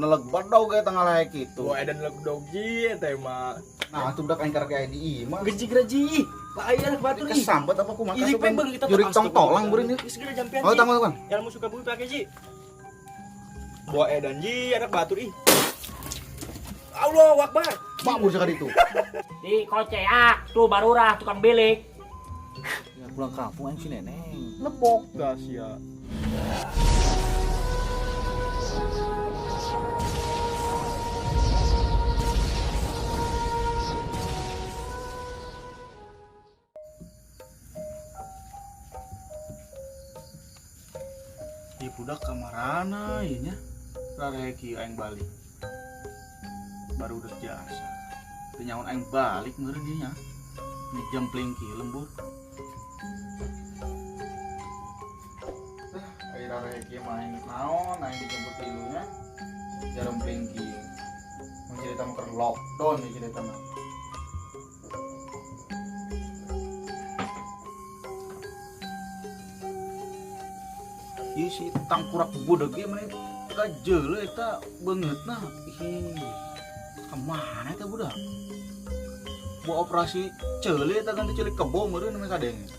Neleg badog eta ngalahe kitu. Wah, edan leg dog ji eta mah. Nah, atuh budak aing karek aya di imah. Geji-geji. Pak aya anak batur ih. Kesambet apa kumaha Ilik kasupan pembeng kita jurik tong tolang beureun ieu. Segera jampian. Oh, tanggung tanggung. Ilmu suka bumi pakai ji. Wah, edan ji anak batur ih. Allahu Akbar. Makmur sekali itu. Di koceak tuh barurah tukang belik. Ya, pulang kampung aing si neneng. Lebok gas ya. Di budak kamarana ieu nya. Rareki aing balik. Baru udah jasa. Teu nyaon aing balik meureun ieu nya. Ini jempling ki lembur. Aing rareki mah aing naon aing dijemput tilunya. Jarempling ki. Mun cerita mah keur lockdown ieu cerita mah. Ieu si tangkurak budeg ieu mah ka jeuleuh eta beungeutna. Ih, kemana eta budak? Buat operasi ceuli eta ganti ceuli kebo meureun mah kadenge.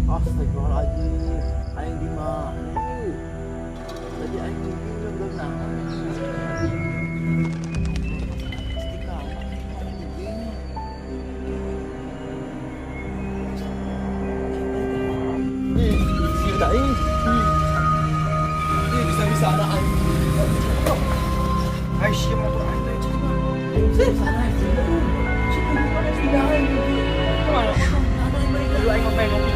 Astagfirullahaladzim, aing di mana? Tadi aing mimpi udah naon? Pasti kamar mimpinya. Ih, si ih. Ih, bisa-bisa anak aing. Ai sia motor aing teh cing mah. Bisa aing. Si mana si aing. Kemana? Aduh, aing ngopi ngopi.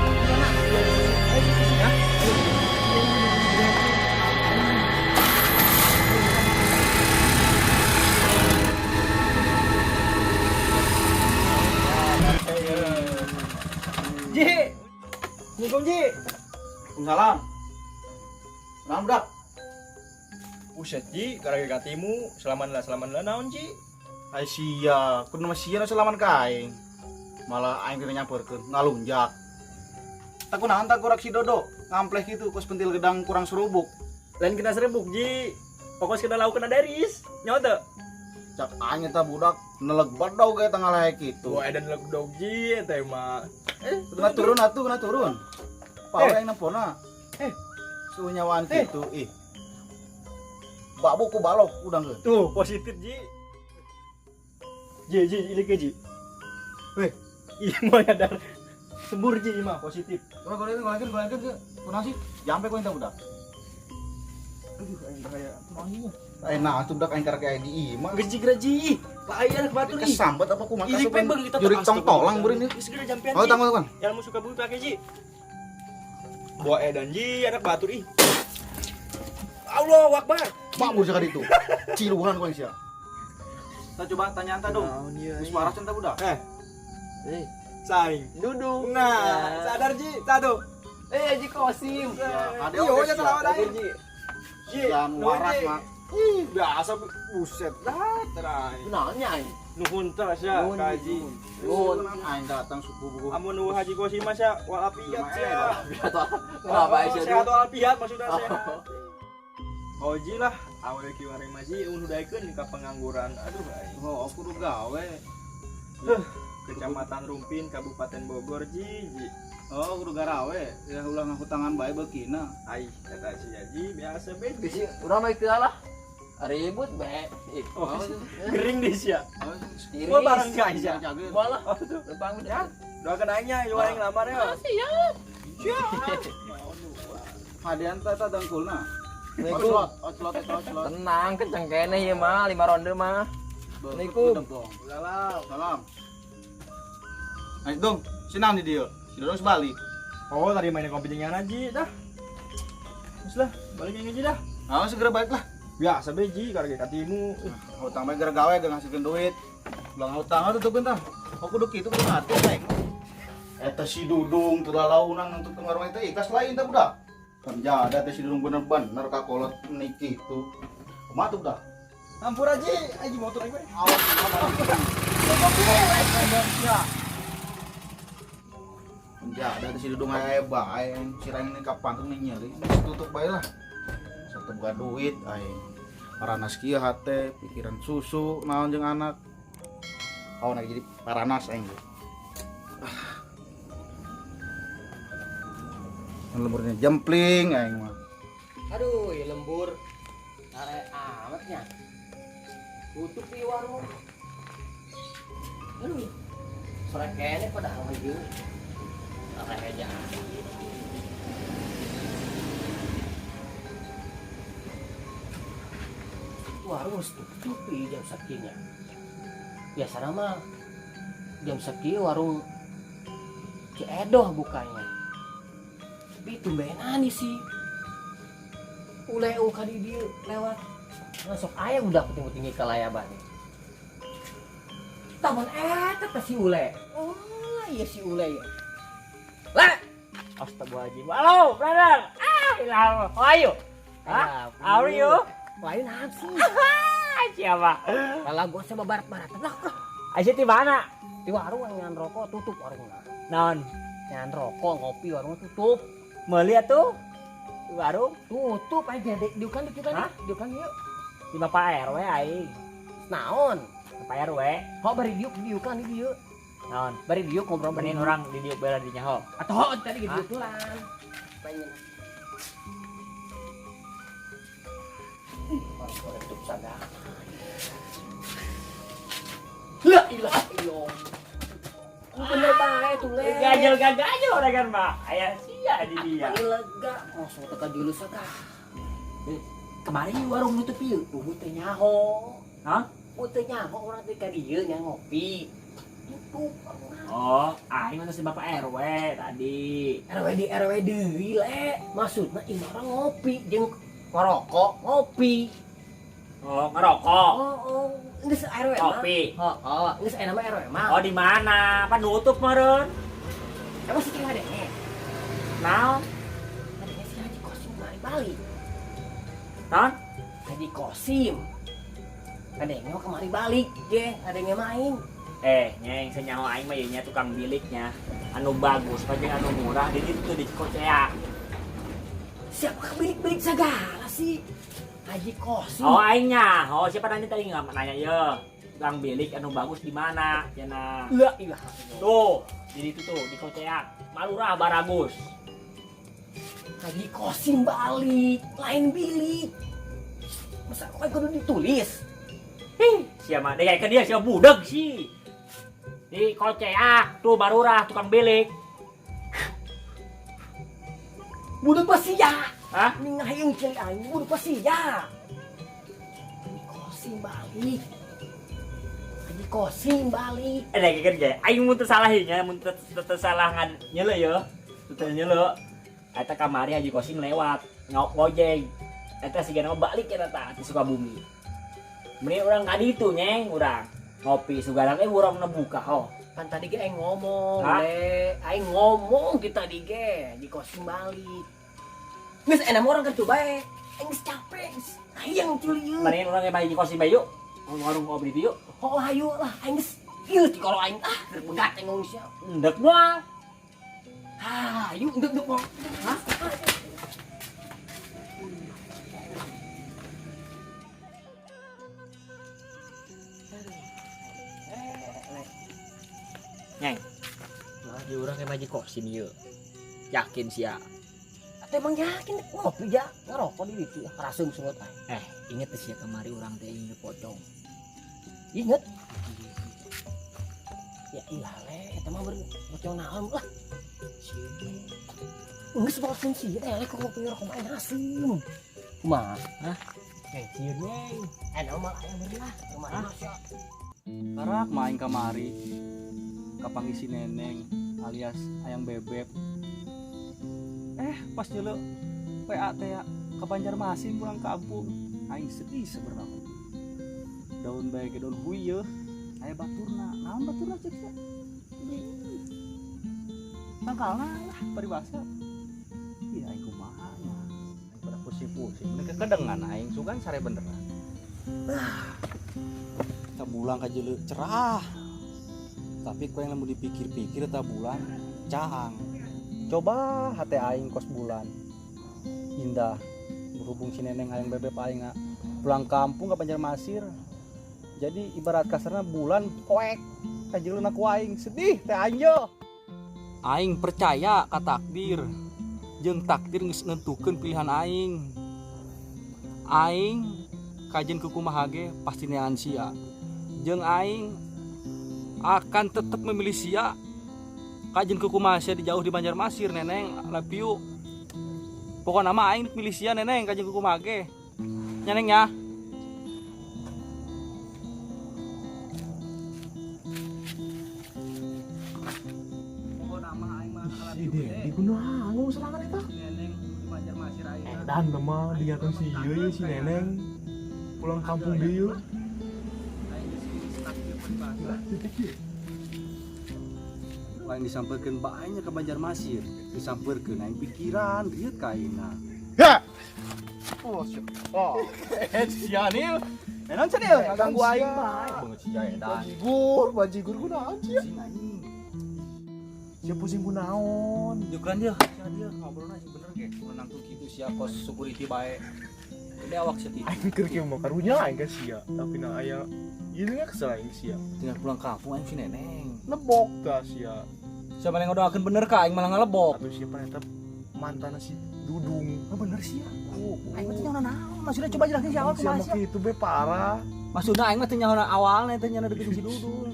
Ji. Assalamualaikum Ji. Salam. Naon budak? Buset Ji, karena katimu, selaman lah naon Ji. Ai sia, kudu mah sia nu selaman ka aing. Malah aing teh nyamperkeun, ngalunjak. Tak kunaon tak kurak si Dodo, ngampleh kitu kos pentil gedang kurang serubuk. Lain kena serebuk Ji. Pokoknya kena lauk kena deris. Nyawa teu? Cak aing eta budak neleg badog eta ngalahe kitu. Wah, edan leg dog Ji eta mah. Kena turun atuh, kena turun. Pawe aing nempona. Eh. Suhu nyawaan kitu ih. Babuk ku balok udang geus. Tuh, positif Ji. Ji, Ji, ini ke Ji. Weh, iya mau nyadar. Sembur Ji mah positif. Coba gorengan, gorengan, gorengan ke. Kunaon sih? Jampe ku eta budak. Aduh, aing bahaya. Kunaon Eh nah, atuh budak aing karek aya di imah. Geji-geji. Pak aya anak batur ih. Kesambet apa kumaha Ilik kasupan pembeng kita jurik tong tolang beureun ieu. Segera jampian. Oh, tanggung tanggung. Ilmu suka bumi pakai Ji. Wah, edan Ji anak batur ih. Allahu Akbar. Makmur sekali itu. Ciluhan ku aing sia. Kita coba tanya anta dong. Naon ieu? Geus waras enta budak. Eh, Eh, saing. duduk. Nah, sadar Ji, satu. Eh, Ji Kosim. Ya, Iya, oge nya sia. selamat aing. Ji. Ji, Jangan nuhun, waras Ji. mah. Ih, biasa buset dah terai. Naonnya aing? Nuhun terus ya, Nuhun, Kak Haji. Nuhun. Aing datang suku buku. Amun nu Haji Kosim mah sia walafiat sia. Kenapa sih? Sehat walafiat maksudnya sehat. Oji lah, awewe kiwari mah ji mun hudaikeun ka pengangguran. Aduh aing. Oh, aku kudu gawe. Kecamatan Rumpin, Kabupaten Bogor ji, ji. Oh, kudu garawe. Ya ulah ngahutangan bae beukina. Ai, kata si Haji biasa be. Geus urang mah teu lah. Ribut be. Ih, Oh, gering di sia. Oh, Tiris. Gua bareng guys ya. jaga. Malah. Oh, tuh. Lempang Ya, doakan aingnya, yo aing lamar ya. Siap. Siap. Hadian teh eta dengkulna. Assalamualaikum. Oclot, oclot eta oclot. Tenang, kenceng keneh ieu mah 5 ronde mah. Assalamualaikum. Salam. Salam. Ayo dong, sinang di dieu. Si Dodong sebalik. Oh, tadi main kopi jeung Yana ji dah. Terus lah, balik aing aja dah. Nah, segera balik lah. Biasa be ji, karena katimu. Hutang bae gara gawe gak ngasilkeun duit. Ulang hutang atuh tah. Aku kudu kitu kudu hati aing. Eta si Dudung teu lalaunan untuk ke warung eta ikhlas lain teh budak. Penjada teh si Dudung bener-bener kakolot niki itu. Kumaha tuh budak? Ampura ji, aing motor aing we. Awas, awas. Ya, ada si Dudung aya bae, si Reng ini kapan tuh nyeri, tutup bae lah. Satu buka duit aing. Paranas kieu hate, pikiran susu naon jeung anak. Oh, nah jadi paranas aing. Lemburnya jempling aing mah. Aduh, ya lembur. Sare amatnya. Tutup di warung. Aduh. Sore kene padahal mah ieu. Sare aja. Warung geus tutup ieu jam sakieu. Biasana mah jam sakieu warung Ciedoh bukanya. Tapi tumbenan sih. Ule ka di dieu lewat. Masuk aya udah penting-penting ke layaban. Taman eta teh si Ule. Oh, iya si Ule ya. Le. Astagfirullahaladzim. Halo, brother. Ah, ilah. How are you? Hah? How are you? Lain naon sih? Siapa? Kalau gua sama barat-baratan lah. Aisyah di mana? Di warung yang nyan rokok tutup warungna. Naon? Nyan rokok ngopi warungnya tutup. Meuli atuh? Di warung tutup aja di diukan diukan diukan yuk. Di Bapak RW aing. Naon? Bapak RW. Hok bari diuk diukan di dieu. Naon? Bari diuk ngobrol benin orang di diuk bela di nyaho. Atau hok tadi di diuk tulan. Pengen. Orang tutup sadar. La ilaha illallah. Bener bae tuh le. Gajel-gajel orang kan, Pak. Aya sia di dia. Ini lega, langsung teka dulu sagah. Kemarin warung nutup ieu, bubu teh nyaho. Hah? Bu teh nyaho urang teh ka dieu nya ngopi. Tutup warungna. Oh, aing mah si Bapak RW tadi. RW di RW deui le. Maksudna ieu orang ngopi jeung ngerokok, ngopi. Oh, ngerokok. Oh, oh. Geus RW mah. Ngopi. Heeh, geus aya nama RW mah. Oh, di mana? Pan nutup meureun. Emang si Kang adenge? Naon? Adenge si Haji Kosim kemari balik. Naon? Haji Kosim. Adenge mah kemari balik, ge, adenge main. Nyeng senyawa aing mah ieu nya tukang biliknya. Anu bagus, pajeng anu murah di ditu di Cikoceak. Siapa kebilik-bilik segala sih? Haji Kosim. Oh, aing nya. Oh, siapa nanya tadi nggak nanya ye. Tukang bilik anu bagus di mana? Cenah. La ilaha illallah. Tuh, di ditu tuh di Koceak. Malurah baragus. Haji Kosim balik, lain bilik. Masa kok kudu ditulis? Hih, siapa deh kayak dia siapa budeg sih. Di Koceak tuh barurah tukang bilik. Budeg pasti ya. Hah? Ini ngahayung celi aing, budeg pasti ya. Haji Kosim balik. Haji Kosim balik. Deh kan ge. Aing mun teu salah nya, mun teu salah ngan nyeuleuh ye. Teu nyeuleuh. Eta kamari Haji Kosim lewat ngojek. Eta sigana mah balik eta tah di Sukabumi. Mending urang ka ditu nyeng urang. Ngopi sugaran urang buka ho. Pan tadi ge aing ngomong, Hah? le. Aing ngomong kita tadi ge Haji Kosim balik. Geus enak orang kan coba bae. Aing geus capek, geus hayang culi ieu. Mending urang ge Haji Kosim bae yuk. Warung kopi ditu yuk. Oh, hayu lah, aing geus ieu ti kalau aing ah begat aing ngomong sia. Endek moal. Ah, hayu endek endek moal. Hah? Nyeng. Nah, di urang kayak Haji Kosim ieu. Yakin sia. Atuh emang yakin ngopi ja, ngerokok di ditu rasung sungut ah. Inget teh sia kamari urang teh inget pocong. Inget. Ya ilah le, eta mah pocong naon lah. Geus bosen sih, teh le kok ngopi rokok mah enak asem. Kumaha? Hah? Sieun nyeng. Enak mah aya bener lah, kumaha mah sia. Karak main kamari. Kapanggih si Neneng alias Ayang Bebek. Pas nyeluk PA teh ya, ke Banjarmasin pulang kampung. Aing sedih sebenarnya. Daun bae ge daun huyeuh. Aya baturna. Naon baturna cek sia? Tangkalna lah paribasa. Ih aing kumaha nya. Aing pada pusing-pusing. Mereka kedengan aing sugan sare beneran. Sabulang ka jeleuk cerah. Tapi ku yang lamun dipikir-pikir eta bulan caang. Coba hate aing kos bulan. Indah berhubung si Neneng hayang bebeb aing pulang kampung ke Banjarmasin. Jadi ibarat kasarna bulan poek kajeulna ku aing sedih teh aing yo. Aing percaya ka takdir. Jeung takdir geus nentukeun pilihan aing. Aing kajen kukumaha ge pasti neangan sia. Jeung aing akan tetep memilih sia. Kajen kukumaha sia di jauh di Banjarmasin Neneng, love you. Pokona mah aing milih sia Neneng kajen kukumaha ge. Nya Neng ya. Pokona mah aing mah love you. Di kunaon ngomong serangan eta? Neneng di Banjarmasin aing. Edan mah dinyatakan si ieu si Neneng pulang kampung deui. Lain disampeurkeun bae ke Banjarmasin, disampeurkeun aing pikiran rieut ka aingna. Ya. Oh, oh. Sia Nil. Naon sia Nil? Ngaganggu aing bae. Beungeut sia edan. Bajigur kunaon sia? Sia pusing kunaon? Jukeun dia, sia dia ngobrolna sih bener ge. Menang tuh kitu sia kos security bae. Gede awak sia kitu. Aing keur kieu mah karunya aing ka sia, tapi na aya ieu nya kesel aing sia. Tinggal pulang kampung aing si Neneng. Lebok tah sia. Siapa yang ngedoakeun bener ka aing malah ngelebok. Atuh siapa eta mantanna si Dudung. Oh, bener sia. Oh, aing mah teu nyaho naon. Maksudna coba jelasin si awal kumaha sia. Kitu be parah. Maksudna aing mah teu nyaho awalna teh nyana deketin si Dudung.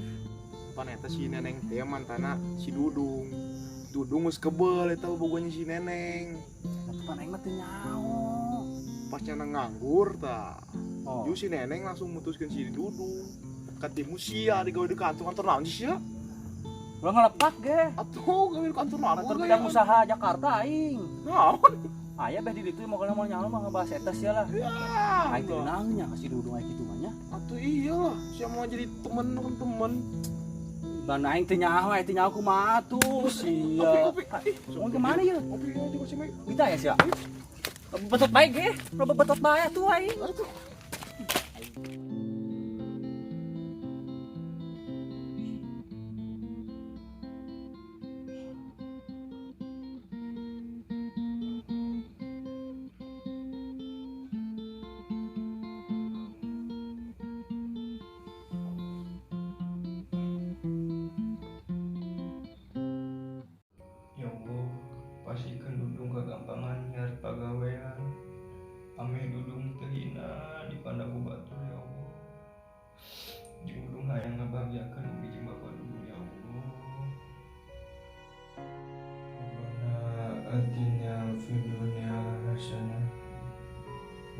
Pan eta si Neneng teh mantanna si Dudung. Dudung geus kebel eta bogonya si Neneng. Atuh pan aing mah teu nyaho. Pas nyana nganggur tah. Oh. Ju si Neneng langsung mutuskeun si Dudung. Katimu sia digawe di kantor naon sih sia? Ulah ngelepak ge. Atuh gawe di kantor naon? Kantor bidang usaha Jakarta aing. Naon? Aya beh di ditu mau kana mau nyaho mah ngebahas eta sia lah. Ya. Aing teu naon nya ka si Dudung aing kitu mah nya. Atuh iyalah, sia mau jadi temen-temen. Ban aing teu nyaho, aing teu nyaho kumaha tuh sia. Kopi, kopi. Mau kemana ya? Kopi aja kasih mai. Kita ya sia. Betot bae ge, loba betot bae atuh aing. Atuh. Ya Allah, pasihkeun Dudung kagampangan nyari pagawean. Ameh Dudung teu hina dipandang ku batur ya Allah. Jeung Dudung hayang ngabahagiakeun umi jeung bapa Dudung ya Allah. Rabbana atina fid dunya hasanah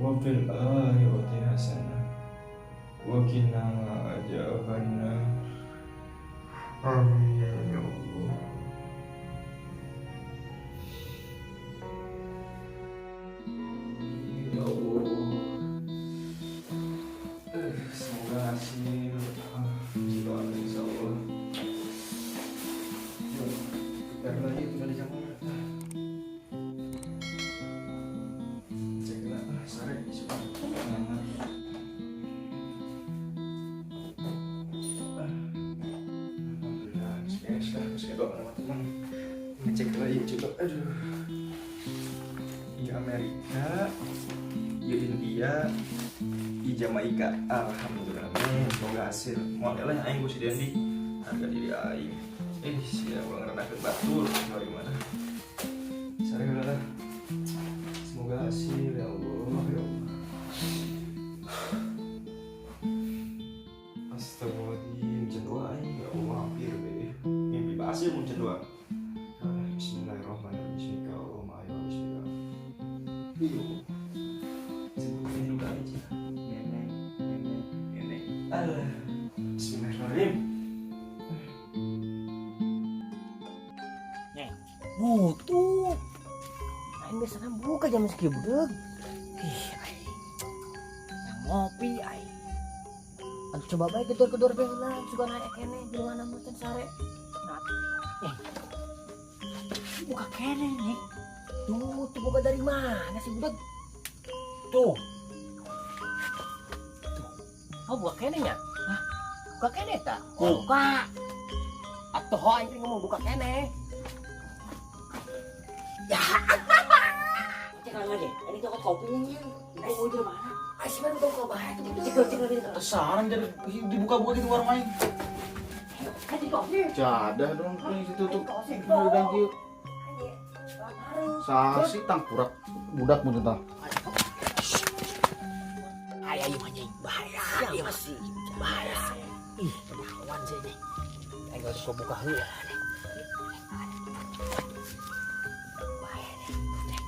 wa fil akhirati hasanah wa qina adzabannar. Amin ya Allah. Ya Allah. Semoga hasil doa insya Allah. Yuk, kita lagi tinggal di kamar. Cek lah, sore semangat. Alhamdulillah, beres lah, terus kayak doa sama teman. Ngecek lagi coba, aduh. Di Amerika, di India, di Jamaika. Alhamdulillah, semoga hasil. Mau eleh aing ku si Dendi, harga diri aing. Sia ulang rendahkeun batur, dari mana? Sare heula lah. Semoga hasil ya Allah, ya Allah. Astagfirullahaladzim, can doa aing ya Allah, hampir be. Mimpi hasil mun can doa. Bismillahirrahmanirrahim. Bismillahirrahmanirrahim. Bismillah. Sebutin juga aja. Neneng, neneng, neneng. Alah. Bismillahirrahmanirrahim. Butuh. Aing biasana buka jam sekieu budeug. Ih, aing. Yang ngopi aing. Atuh coba bae gedor-gedor bae lah, sugan aya keneh jelema mah can sare. Nah, buka keneh nih. Tuh, tuh buka dari mana sih budak? Tuh. Tuh. Oh, buka keneh nya? Hah? Buka keneh ta? Oh, buka. Tuh aing teh ngomong buka keneh. Ya. Cek lagi. Ini cokot kopinya nya. Itu udah mana? Ai si baru tong bae tuh. Cek cek lagi. Saran jadi dibuka-buka gitu warung aing. Kan di kopi. Jadah dong ini ditutup. Udah kieu. Sasi tangkurak budak mun tah. Ay ayo anjing, bahaya. Iya masih bahaya. Ih, ketahuan sih ini. Aing harus gua buka heula. Bahaya nih.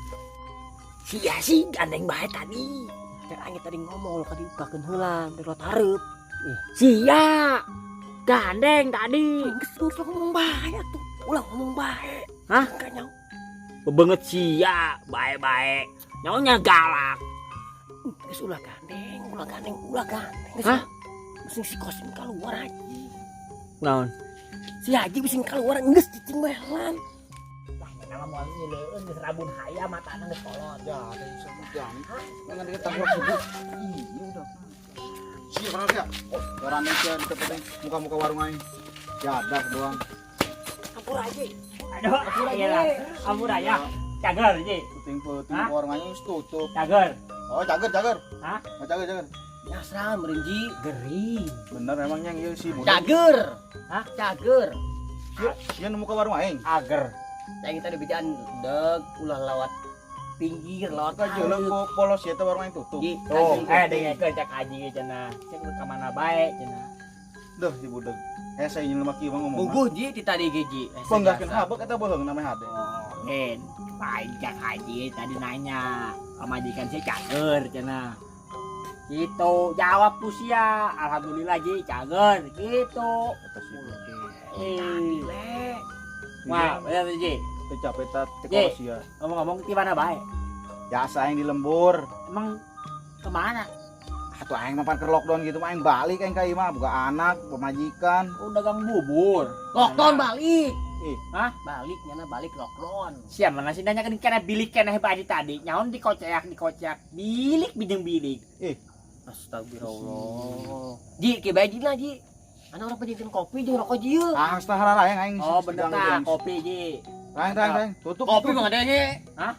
Sia sih gandeng bae tadi. Cek aing tadi ngomong lo ka dibukakeun heula, dari lo tareup. Sia gandeng tadi. Geus geus ngomong bae atuh. Ulah ngomong bae. Hah? Kanyang. Bebanget sia, bae-bae. Nyaonya galak. Geus ulah gandeng, ulah gandeng, ulah gandeng. Hah? Bising si Kosim keluar haji. Naon? Si Haji bising keluar geus cicing bae lan. Lah nama moal nyileueun geus rabun hayam matana geus kolot. Ya, ada ieu jam. Ngan dia tangkurak subuh. Iya udah. Sia kenapa ya? Garane sia di tempat aing muka-muka warung aing. Jadah doang. Ampur aja. Aduh, ampur aja. Ampur aja. Cager ji. Penting-penting warung aing geus tutup. Cager. Oh, cager, cager. Hah? Oh, cager, cager. Nyasran meureun ji. Gering. Bener emangnya ieu si budak. Cager. Hah? Cager. Sia nu muka warung aing. Ager. Aing tadi bejaan deg ulah lewat pinggir lewat Kajeuleuh ku polos ieu teh warung aing tutup. Ji, Tuh, dengekeun cek haji cenah. Cek ka mana bae cenah. Duh si budak. Hese nyeuleuh mah kieu mah ngomong. Bubuh ji ti tadi ge ji. Penggahkeun habek eta boheung namanya hade. Oh, Hen. Lain cek haji tadi nanya, pamajikan sih cager cenah. Gitu, jawab ku sia. Alhamdulillah ji cager gitu. Eta si budak. Eh. Wah, bener tuh, ji. Teu capek ta teh Ji. polos sia. Ngomong-ngomong di mana bae? Jasa aing di lembur. Emang kemana? Atuh aing mah pan keur lockdown gitu mah aing balik aing ka ieu mah boga anak, pamajikan. Oh, dagang bubur. Lockdown balik. Ih. Hah? Balik nyana balik lockdown. Siapa mana sih nanya kan bilik keneh bae tadi. Nyaon dikoceak dikoceak. Bilik bijeng bilik. Astagfirullah. Ji, ke bae ji lah ji. Ana orang penjengkeun kopi jeung rokok ji yeuh. Ah, geus tah hararayang aing. Oh, bener tah kopi ji. Rang rang rang. Tutup. Kopi mah ada ge. Hah?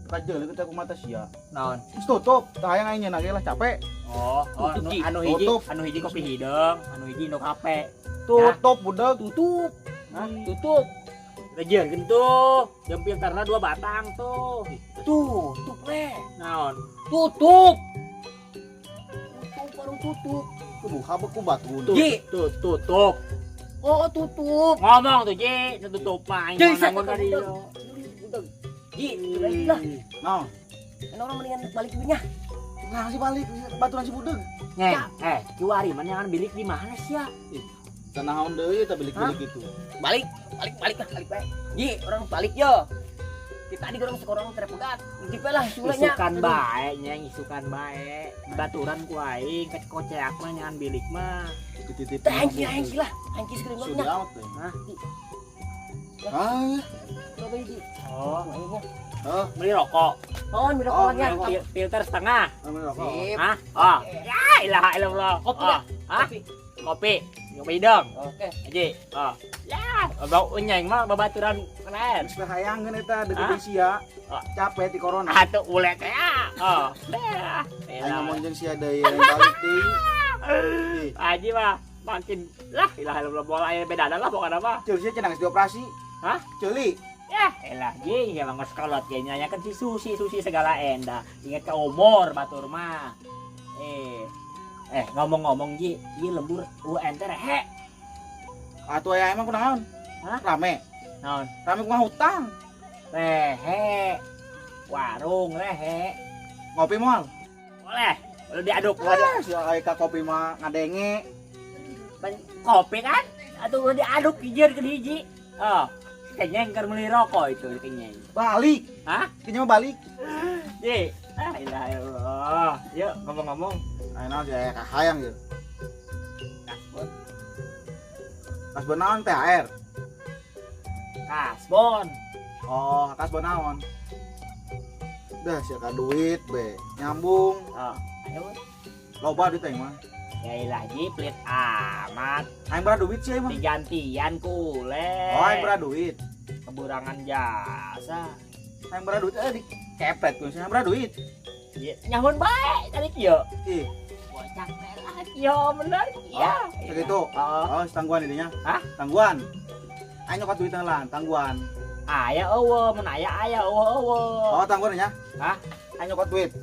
Kajeuleuh teh ku mata sia. Naon? Geus tutup. Tah hayang aing nyeuna ge lah capek. Oh, oh Tutup, anu, Ji. anu hiji, Tutup. anu hiji kopi hideung, anu hiji indok HP. Tutup budak. Tutup. Hah? Tutup. Rejeurkeun tuh, jam filterna 2 batang tuh. Tuh, tutup we. Naon? Tutup. Tutup warung tutup. Kudu habek ku batu. Tuh, Ji. tuh, tutup. Oh, tutup. Ngomong tuh, Ji, tutup mah aing Ji, bangun tadi. Udah. Ji, udah lah. Naon? Kan orang mendingan balik duitnya. Nah, si balik baturan si budeg. Ngeng, kiwari mana yang bilik di mana sih ya? Teu naon deui eta bilik-bilik gitu. Balik, balik, balik lah, balik bae. Ji, orang balik yo. Kita tadi orang sekorang terpegat. Ngintip lah sulanya. Isukan bae, nyeng isukan bae. Baturan ku aing keceak mah nyangan bilik mah. Dititip. Teh hangki hangki lah, hangki sekali Sudah amat teh. Hah? Ah, Coba ji. Oh, Ayo. hah, beli rokok. Oh, minum rokoknya. Filter setengah. ambil rokok. Sip. Hah? Oh. Ya ilaha illallah. Kopi Oh. dah. Hah? Kopi. Kopi. Kopi hidung. Oke. Aji. Oh. Ya, bau nyeng mah babaturan keren. Geus teh hayangeun eta Hah? deketin sia. Ah. Capek ti corona. Atuh ulet teh. Oh. Dah. Aing ngomong jeung sia deui aing balik deui. Ih, Aji mah makin lah ilaha illallah bola aya beda lah pokokna mah. Ceuli sia cenah geus dioperasi. Hah? Ceuli. Ya, elah ji, emang geus kolot ge nya kan si Susi, Susi segala endah. Ingat ke umur batur mah. Ngomong-ngomong ji, ieu lembur UNT rehe. Atuh aya emang kunaon? Hah? Rame. Naon? Rame kumaha hutang. Rehe. Warung rehe. Ngopi moal. Boleh. Boleh diaduk, boleh. Ah, sia aya ka kopi mah ngadenge. Kopi kan? Atau udah diaduk hijir ke hiji. Oh, kenyang keur meuli rokok itu kenyang. Balik. Hah? Kayaknya mah balik. Ji, ah ilaha illallah. Yuk ngomong-ngomong. Ayo naon sih aya kahayang ieu. Kasbon. Kasbon naon THR? Kasbon. Oh, kasbon naon? Dah sia ka duit be, nyambung. Oh, ayo. Loba duit aing mah. Ya ilah ji pelit amat. Aing berapa duit sih emang? Digantian kule. Oh, aing berapa duit? Keburangan jasa. Aing berapa duit? Dikepret ku. Aing berapa duit? Ya, nyahun bae tadi kieu. Ih. Bocah pelah kieu bener ya. Segitu. Oh, tangguhan ininya. Hah? Tangguhan. Aing nyokot duit lah, tangguhan. Aya eueuh, mun aya aya eueuh eueuh. Oh, tangguhan nya? Hah? Aing nyokot duit.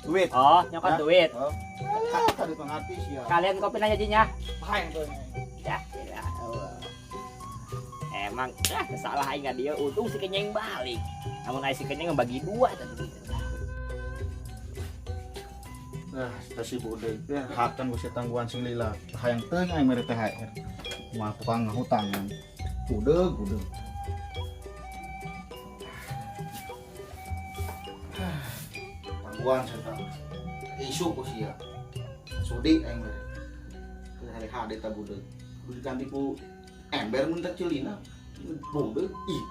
Duit. Oh, nyokot duit. Oh. Tadi pengartis ya. Kalian kopi aja jinya. Paeng tuh. Ya, ya. Emang salah aing dia untung si kenyeng balik. Namun aing si kenyeng bagi dua tadi. Ah, si budeg teh hatan geus tangguhan sing lila. Hayang teuing aing mere THR. Mah tukang ngahutang. Budeg, budeg. Tangguhan setan. Isu ku sia. Sudi aing mere. Hari hade ta budeg. Kudu diganti ku ember mun teh ceulina. Budeg ih.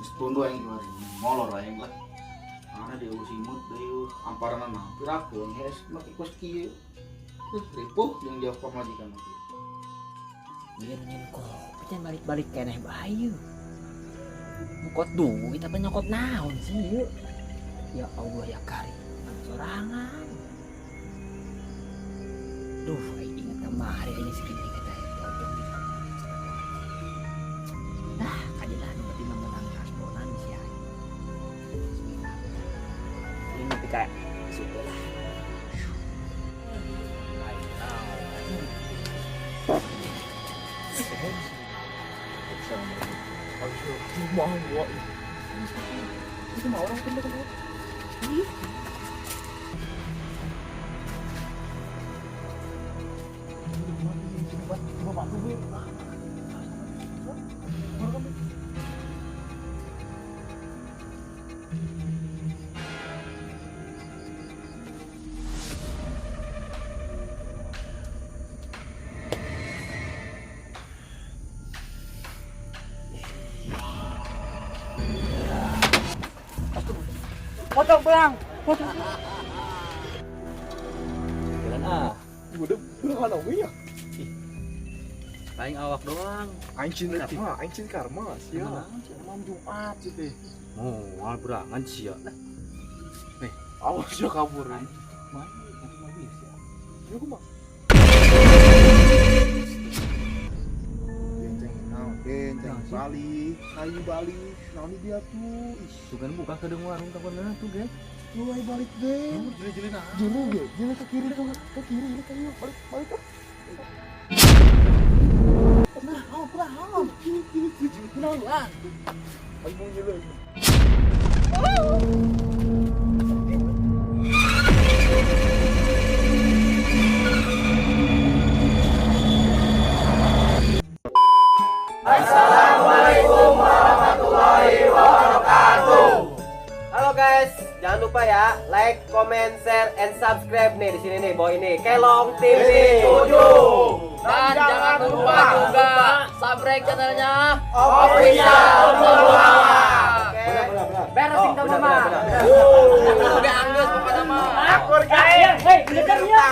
Geus tunduh aing kiwari. Molor aing lah. Ana di simut deui amparanna mah piraku geus make kos kieu. Ripuh jeung jawab pamajikan mah. Nyen kopi teh balik-balik keneh bae yeuh. Nyokot duit apa nyokot naon sih yeuh? Ya Allah ya Karim, sorangan. Duh, aing ingat kamari aing si kenyeng eta cocok gitu. Nah, kajelah nu penting mah menang kasbonan si aing. Bismillah. Ini nepi ka suku lah. Itu mah orang pindah ke Potong pulang. Potong. Jalan ah. Udah beneran oge ya. Aing awak doang. Aing cin karma, aing cin karma sia. Malam Jumat sih teh. Moal berangan sia. Nih, awas sia kabur. Mana mah bisa. Ya kumaha? Benceng naon, benceng balik, kayu balik. Naon dia tuh? Ih, tuh kan buka ke warung kapan tuh, ge. Mulai balik deh. Jeli-jeli nah. Jeli ge, jeli ke kiri tuh, ke kiri ini kayu balik balik ah. Nah, oh, kurang. Kiri kiri kurang lah. Ayo mau jeli. Assalamualaikum warahmatullahi wabarakatuh. Halo guys, jangan lupa ya like, comment, share, and subscribe nih di sini nih, bawah ini Kelong TV 7. Dan jangan lupa juga subscribe channelnya Official Muhammad. Beres sing teu mah. Udah anggeus pokoknya mah. Akur kae. Hei, bener ya.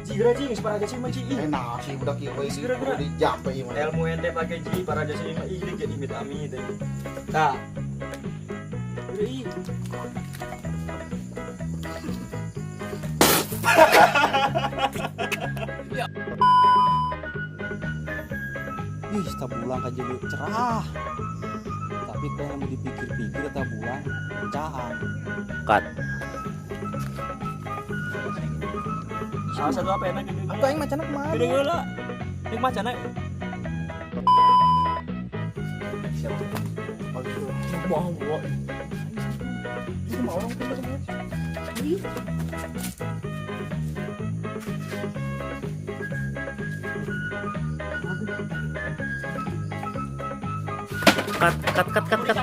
Ji geura ji geus paraja sih mah ji. Enak sih budak ieu we sih. Dijampe ieu mah. Ilmu ente pake ji paraja sih mah ih jadi amit-amit teh. Tah. Udah ih. Ih, tabulang ka jadi cerah. Tapi kalau mau dipikir-pikir tabulang caang. Cut. Salah satu apa enak gitu. Atau aing macana kumaha? Gede heula. Jeung macana. Siapa? Mau gua. Itu mah orang pindah ke Cut cut cut cut cut.